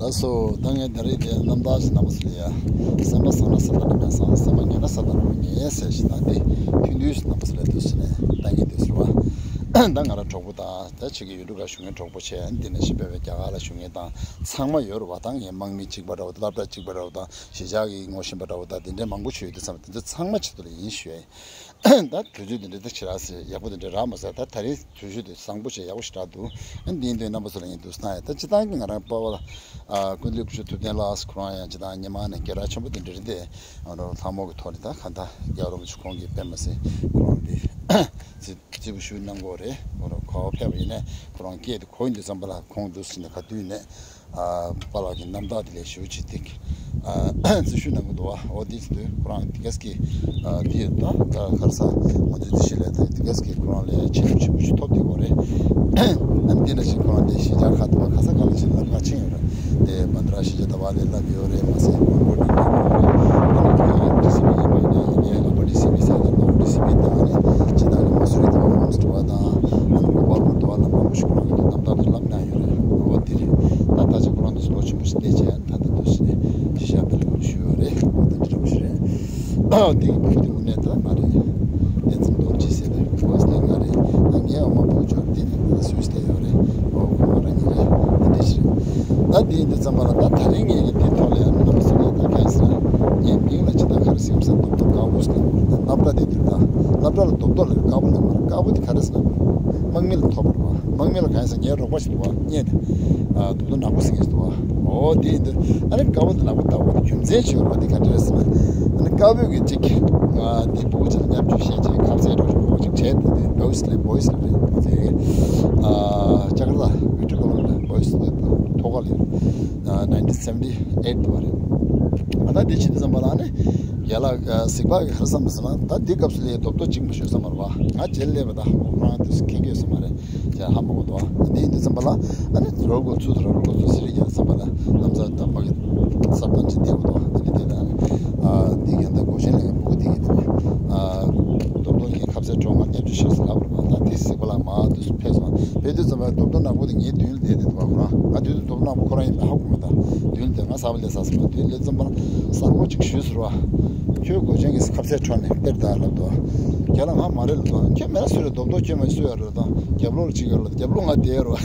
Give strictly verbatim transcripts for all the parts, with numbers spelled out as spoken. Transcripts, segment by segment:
ལགས་སོ། ད་ངས་ད་རེས་དེ་རྣམ་ཐར་ཞིག་རྣམ་པ་ཚོ་ལ་ཡ། སེམས་པ་བཟང་ན་ས་དང་རྣམ་པ་ཡང་བཟང་། སེམས་པ་ངན་ན་ས་དང་རྣམ་པ་ངན་ཟེར་ཞིག་དང་དེ་ཐུང་ཐུང་ཞིག་རྣམ་པ་ཚོ་ལ་འདུག་ཟེར་ནས་ད་ངས་འདུག་ཟེར་བ། ད་ང་རང་གྲོགས་པོ་དང་ད་ཕྱི་གི་ཡུལ་གྲུ་ཁག་བཞུགས་མཁན་གྲོགས་པོ་བྱས། འདི་ནས་ཤི་བས་བས་རྒྱ་གར་ལ་བཞུགས་མཁན་དང་ཚང་མ་ཡོད་རེད་བ། ད་ངའི་དམག་མི་གཅིག་པ་འདྲ་བོ་དང་སློབ་གྲྭ་གཅིག་པ་འདྲ་བོ་དང་གཞིས་ཆགས་ཀྱི་ངོ་ཤེས་པ་འདྲ་བོ་དང་དེ་འདྲའི་མང་པོ་ཞིག་ཡོད་དུས་ཙམ་དེ་ཚོ་ཚང་མ་ཆེད་དུ་ལ་ཡིན་ཞུ་ཡ་ཡིན། ད་དུས་ཚོད་འདི་འདྲ་ད་ཁྱེད་རང་ཟེར་ཡག་པོ་འདི་འདྲ་རག་མ་ཟེར། ད་ད་རེས་དུས་ཚོད་དེ་བཟང་པོ་ཞིག་ཡག་པོ་ཞིག་རག་འདུག་ཨ་འདི་ཡིན་དུས་རྣམ་པ་ཚོ་ལ་ཡིན་འདུག་སྣང་ཡ། ད་སྤྱི་བཏང་གི་ང་རང་པ་ཝ་ལ་ཨ་ཀུན་གླེགས་སྐུ་ཞབས་ཐུབ་བསྟན་ལགས་ཁོ་རང་ཡང་སྤྱི་བཏང་ཉི་མ་ནས་སྐད་གྲགས་ཆེན་པོ་འདི་འདྲ་རེད་དེ། ཨ་ནོ་ལྷ་མོ་གི་ཐོག་ནས་ད་ག་ད་རྒྱལ་བ་རིན་པོ་ཆེ་ཁོང་གིས་དཔེ་མ་སྲིད་ཁོ་རང་འདི་རྩིས་རྩིས་པོ་ཞུ་གནང་གོ་རེད། ཁོ་རང་ག་པར་ཕེབས་པ་ཡིན་ནས་ཁོ་རང་སྐད་དེ་གོ་ཡིན་དུས་ཙམ་པ་ལ་ཁོང་འདུག་ཟེར་ནས་ག་དུས་ནས། ཨ་པཱ་ལགས་ཀྱི་རྣམ་ཐར་དེ་ལས་ཞེ་པོ་ཅིག་ཏིག་ཨ་རྩིས་ཞུ་གནང་གི་འདུག་བ། འོ་དེ་ཚོ་དུས་ཁོ་རང་དེ་གས་ཀྱི་ཨ་དེ་ཡོད་ད་ད་ག་རེ་ཟ་ང་ཚོའི་དེ་ཤི་ལས་ད་དེ་གས་ཀྱི་ཁོ་རང་ལས་ཆེ་རུ་ཆེ་རུ་ཞིག་ཐོབ་དེ་གོ་རེད། ཨ་ནི་དེ་ནང་བཞིན་ཁོ་རང་དེ་གཞིས་ཆགས་ཁག་ཏུ་བ་ག་ས་ག་ལ་ཕྱིན་ལབ་ཁ་ཕྱིན་ཡོད་རེད། དེ་བྷན་དྲ་གཞིས་ཆགས་ད་བ་ལས་ལབ་ཡོད་རེད། མ་ཟད་མོན་གྷོ་ཌི་སི་པི་ཡིན་པ་ཡིན་ན་ཡིན་ནའི་ལོ་ཌི་སི་པི་ཟེར་ད་ལོ་ཌི་སི་པི་དང་ནི་ཇི་ལྟར་ནི་མ་སུ་རི་ད་བ་ཧོམ་སི་ཊི་བ་དང་ཨ་ནི་གོ་པལ་པུར་དུ་བ་ལ་མང་པོ་ཞིག་ཁོ་རང་གི་རྣམ་ཐར་དུ་ལབ་གནང་ཡོད་རེད། འོ་དེ་རེད། ད་ད་ཆ་ཁོ་རང་དུ་ལོ་ཆེན་པོ་ཞིག་བསྡད་བྱས་ད་ད་དུ་ཞིག་ནས་ཞི་ཞག་པའི་ལུགས་ཞུ་ཡོད་རེད། འོ་ད་འདི་འདྲ་པོ་ཞིག་རེད། འོ་དེ་གི་བུ་དེ་དངོས་གནས་ད་ང་རེད། བསྟན་འཛིན་རྡོ་རྗེ་ཟེར་བའི་བུ་བ་སླེ་ང་རེད། ད་ངའི་འོ་མ་བུ་ཆོག་དེ་ནི་ང་སུས་བསྡད་ཡོད་རེད། འོ་ཁོ་ང་རང་ཉིད་རེད། འདི་འདྲ་ཞིག་རེད། ད་དེ་ཡིན་དུས་ཙམ་པ་ལ་ད་ད་རིང་ངས་ཀྱི་དེ་ཐོག་ལ་ཡང་རྣམ་པ་ཚོ་ལ་ད་ག་ཟེར་ན་ངའི་མིང་ལ་ཇི་ལྟར་ག་རེ་ཟེར་ས་རྡོག་རྡོག་དཀར་པོ་ཟེར་ན་སློབ་གྲྭ་དེ་དུས་ད་སློབ་གྲྭ་ལ་རྡོག་རྡོག་ལ་དཀར་པོ་ལ་མ་རེད། དཀར་པོ་དེ་ག་རེ་ཟེར་ན་དམག་མི་ལ་ཐོབ་པ་རེད་བ། དམག་མི་ལ་གང་ཡིན་ཟེར་ངའི་རོགས་པ་ཞིག་འདུག་བ། གཉེན་དེ་ཨ་རྡོག་རྡོག་ནག་པོ་ཟེར་མཁན་ཞིག་འདུག་བ། འོ་དེ་ཡིན་དུས་ཨ་ནི་དཀར་པོ་དེ་ནག་པོ་ལྟ་བུ་དེ་རྒྱུ་མཚན་ཆེ་བ་དེ་ག་འདྲ་རེད་ཟེར་ན་ཨ་ནི་དཀར་པོ་གི་གཅིག་ཨ་དེ་ཕྲུ་གུ་ཅིག་ལ་མཉམ་སྤྱོད་བྱས་རྗེས་ཁ་ཟས་འདྲ་པོ་ཞིག་བྱས་དེ་དེ་བོ་ཡི་སི་ལས་བོ་ཡི་སི་ལ་རེད་མ་ཟེར། ཨ་ལྕགས་རི་ལ་བི་ཀྲི་ཀོ་ལོ་ལ་བོ་ཡི་སི་ཐོག་ཁ་ལ་ཡོད། ཨ་nineteen seventy eight དུ་བ་རེད། ཨ་ད་དེ་བྱེད་དུས་ཙམ་པ་ལ་ནི་རྒན་ལགས་གཟིགས་པ་གི་ག་རེ་བསམ་སོང་ན་ད་འདི་སྐབས་སུ་ལས་རྡོག་རྡོག་གཅིག་མ་ཞུ་བསམ་པ་རེད་བ། ང་རྗེས་སླེབས་པ་ད་ཁོ་རང་དུས་སུ་ཁེངས་ཁེངས་སོང་མ་རེད། ཡ་ཧ་མ་གོ་འདུག་བ། འདི་ཡིན་དུས་ཙམ་པ་ལ་ཨ་ནི་རོལ་གོ་ཚུལ་དུ་རོལ་གོ་ཚུལ་ཟེར་ཡ་བསམ་པ་ལ་ལམ་སང་ད་མ་གི་ས་བཏང་ཅི་བསྡད་འདུག་བ། འདི་ནི་དེ་ལ་ཨ་འདི་ཡང་ད་སྒོ་ཆེན་ལ་ཡང་ཕྲུ་གུ་དེ་གི་དེ་ཨ་རྡོག་རྡོག་ངའི་ཁ་ཟས་འཕྲོག་ང་མཉམ་སྤྱོད་བྱས་སོང་ལབ་རེད་བ། ད་དེ་གཟིགས་པ་ལ་མ་དུས་སུ་ཕེབས་སོང་། ཕེབས་དུས་ཙམ་པ་རྡོག་རྡོག་ནག་པོ་དེ་ངའི་མདུན་ལ་བསྡད་དེ་འདུག་བ། ཁོ་རང་ང་མདུན་དུ་རྡོག་རྡོག་ནག་པོ་ཁོ་རང་ཡིན་པ་ཧ་གོ་མེད། ད་མདུན་དེ་ང་གཟབ་པ་ལས་གཟབ་སོང་། མདུན་ལས་ཙམ་པ་ལ་གསར་པ་ཅིག་ཞུས་ཟེར་བ། ཁྱོད་སྒོ་ཆེན་གྱི་ཁ་ཟས་འཕྲོག་ནས་སྟེར་ད་ལབ་འདུག་བ། རྒན་ལགས་ང་མ་རེད་ལབ་འདུག་བ། ཁྱོད་མེད་ན་སུ་རེད། རྡོག་རྡོག་ཁྱོད་མ་སུ་ཡོད་རེད་དང་རྒྱབ་ལོགས་ལ་ཅིག་ཡོད་ལ་རྒྱབ་ལོགས་ང་བསྡད་ཡོད་རེད་བ།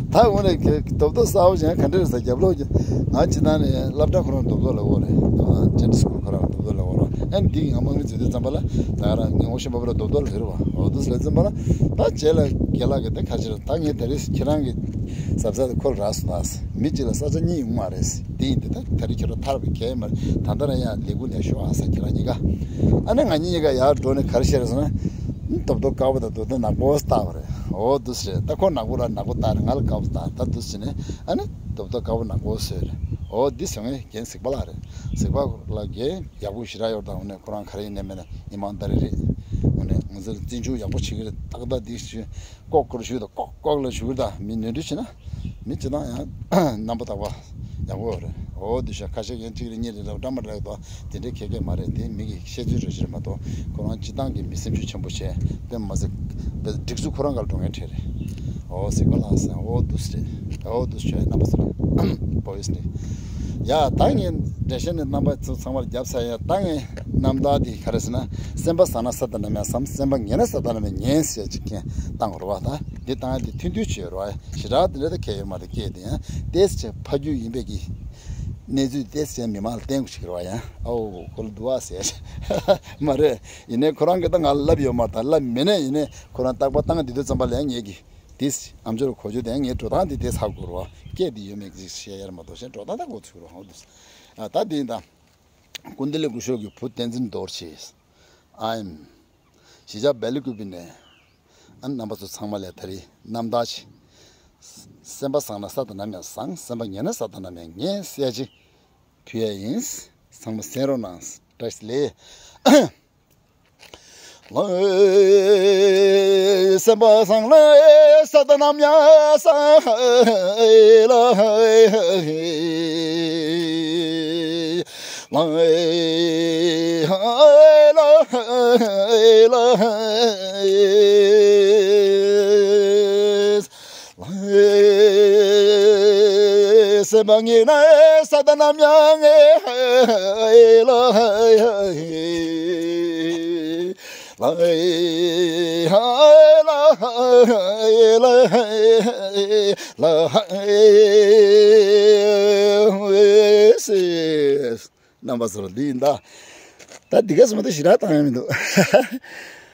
ད་འོ་ནས་རྡོག་རྡོག་གསར་པ་ཅན་ག་འདྲ་རེད་ཟེར་རྒྱབ་ལོགས་ཀྱི་ང་ཇི་ལྟར་ནས་སློབ་གྲྭ་ཁོ་རང་རྡོག་རྡོག་ལ་འོ་རེད། ད་ཇན་ཌེ་སི་ཀུལ་ཁོ་རང་རྡོག་རྡོག་ལ་འོ་རེད། ཨ་ནི་འདི་ང་དམག་མི་བྱེད་དུས་ཙམ་པ་ལ་ད་རང་ངའི་ངོ་ཤེས་པ་པོ་ལ་རྡོག་རྡོག་ལ་རེད་བ། འོ་དུས་ལ་ཙམ་པ་ལ་ད་རྗེས་ལ་རྒན་ལགས་ཀྱི་ད་ཁ་ཕྱིར་ད་ངས་ད་རེས་ཁྱེད་རང་གི་གཟབ་གཟབ་དེ་ཁོ་ལ་རག་སོང་ད། མི་གཅིག་ལ་ས་ཆ་གཉིས་ཡོང་མ་རེད། དེ་ཡིན་དུས་ད་ད་རེས་ཁྱེད་རང་ཐར་བའི་གལ་མ་རེད། ད་ལྟ་རང་ཡང་ལས་འགུལ་ལས་ཤོག་ཨ་ས་ཁྱེད་རང་གཉིས་ཀ་ཨ་ནི་ང་གཉིས་གཉིས་ཀ་ཡར་འགྲོ་ནས་ག་རེ་བཤད་རེད་ཟེར་ན། རྡོག་རྡོག་དཀར་པོ་དང་རྡོག་རྡོག་ནག་པོ་བཏགས་པ་རེད། འོ་འདུག་སེ་རེད། ད་ཁོ་ནག་པོ་ལ་ནག་པོ་བཏགས་རེད། ང་ལ་དཀར་པོ་བཏགས། ད་འདུག་སེ་ནས་ཨ་ནི་རྡོག་རྡོག་དཀར་པོ་ནག་པོ་བཟོས་རེད། འོ་འདི་བཟོ་མཁན་རྒན་གཟིགས་པ་ལགས་རེད། གཟིགས་པ་ལགས་རྒན་ཡག་པོ་ཞེ་དྲག་ཡོད་རེད། ད་དངོས་གནས་ཁོ་རང་ག་རེ་ཡིན་ནའི་མིན་ན་ཉི་མ་འདི་རེད་རེད། དངོས་གནས་ང་ཚོ་ལ་བརྩི་འཇོག་ཡག་པོ་བྱེད་ཀྱི་རེད། ཏག་ཏག་འདི་ཞུ་ལྐོག་ལྐོག་ཞུ་དང་ལྐོག་ལྐོག་ལ་ཞུ་དང་མི་ནོར་འཁྲུལ་བྱེད་ན། མི་སྤྱི་བཏང་ཡང་རྣམ་པ་དག་པ་ཡག་པོ་རེད། འོ་འདི་ཤ་ཁ་ཤས་ཡན་གཅིག་རེ་གཉིས་རེ་རེ་བཀྲ་མ་རེད་དོ། དེ་འདྲའི་ཁྱད་ཁྱད་མ་རེད། དེ་མི་གི་བཤད་ཚུལ་རེ་ཞིག་རེད་མ་གཏོགས་ཁོ་རང་སྤྱི་བཏང་གི་མི་སེམས་ཤུགས་ཆེན་པོ་བྱས་དཔེ་མ་ཟད་སྒྲིག་འཛུགས་ཁོ་རང་ག་ལ་འགྲོ་མཁན་གྲས་རེད། འོ་གཟིགས་པ་ལགས་སེ། འོ་འདུག་སེ་རེད། འོ་འདུག་སེ་བྱས་རྣམ་པ་ཚོ་རེད། བོ་ཡིས་རེད། ཡ་ད་ངས་འགྲེལ་བཤད་ནི་རྣམ་པ་ཚོ་ཚང་མར་བརྒྱབ་ཚར། ཡ་ད་ངས་རྣམ་ཐར་དེ་ག་རེ་ཟེར་ན། སེམས་པ་བཟང་ན་ས་དང་ནམ་ཡང་བཟང་། སེམས་པ་ངན་ན་ས་དང་ནམ་ཡང་ངན་ཟེར་ཅིག་ཀྱང་བཏང་དགོས་རེད་བ། ད་འདི་བཏང་ཡ་དེ་ཐུང་ཐུང་བྱས་རེད་བ། ཞེ་དྲག་དེ་འདྲ་ད་གལ་ཡོད་མ་རེད། སྐད་དེ་ཡང་ཏོག་ཙམ་ཕ་རྒྱུད་ཡིན་པའི་གི་གནས་ཚུལ་ཏོག་ཙམ་མི་མང་ལ་བསྟན་དགོས་ཞིག་རེད་བ། ཡང་ཨའོ་ཁོ་ལ་འདུག་བ་ཟེར་མ་རེད། ཡིན་ནའི་ཁོ་རང་གིས་ད་ང་ལ་ལབ་ཡོད་མ་རེད། ད་ལབ་མེད་ནའི་ཡིན་ནའི་ཁོ་རང་རྟག་པར་བཏང་བསྡད་དུས་ཙམ་པ་ལ་ཡང་ངེད་ཀྱི་དེ་ཨམ་ཅོག་ལ་གོ་རྒྱུ་དེ་ཡང་ངའི་འགྲོ་སྟངས་དེ་དེ་ཚར་དགོས་རེད་བ། སྐད་དེ་ཡོད་མེད་ཅིག་བཤད་ཡ་རེད་མ་གཏོགས་གཞན་འགྲོ་སྟངས་ད་གོ་ཚུགས་རེད་བ། འོ་འདུག་ཨ་ད་དེ་ཡིན་ད། ཀུན་བདེ་ལེགས་སྐུ་ཞབས་ཀྱི་བུ་བསྟན་འཛིན་རྡོ་རྗེ། ཨ་ཨེམ། གཞིས་ཆགས་སྦེལ་ཀུ་པེ་ནས། ཨ་རྣམ་པ་ཚོ་ཚང་མ་ལ་ད་རེས་རྣམ་ཐར་ཞིག་སེམས་པ་བཟང་ན་ས་དང་ནམ་ཡང་བཟང་། སེམས་པ་ངན་ན་ས་དང་ནམ་ཡང་ངན་ཟེར་ཅིག་ཕུལ་ཡ་ཡིན། ཚང་མ་གསན་རོགས་གནང་། བཀྲ་ཤིས་བདེ་ལེགས། སེམས་པ་བཟང་ན་ས་དང་ནམ་ཡང་བཟང་། སེམས་པ་ངེས་ན་ས་དང་ནམ་ཡང་ངེས་ལ། རྣམ་པ་ཚོར་འདི་ཡིན་ད། ད་འདི་ག་སེ་མ་ད་ཞེ་དྲག་བཏང་ཡ་མི་འདུག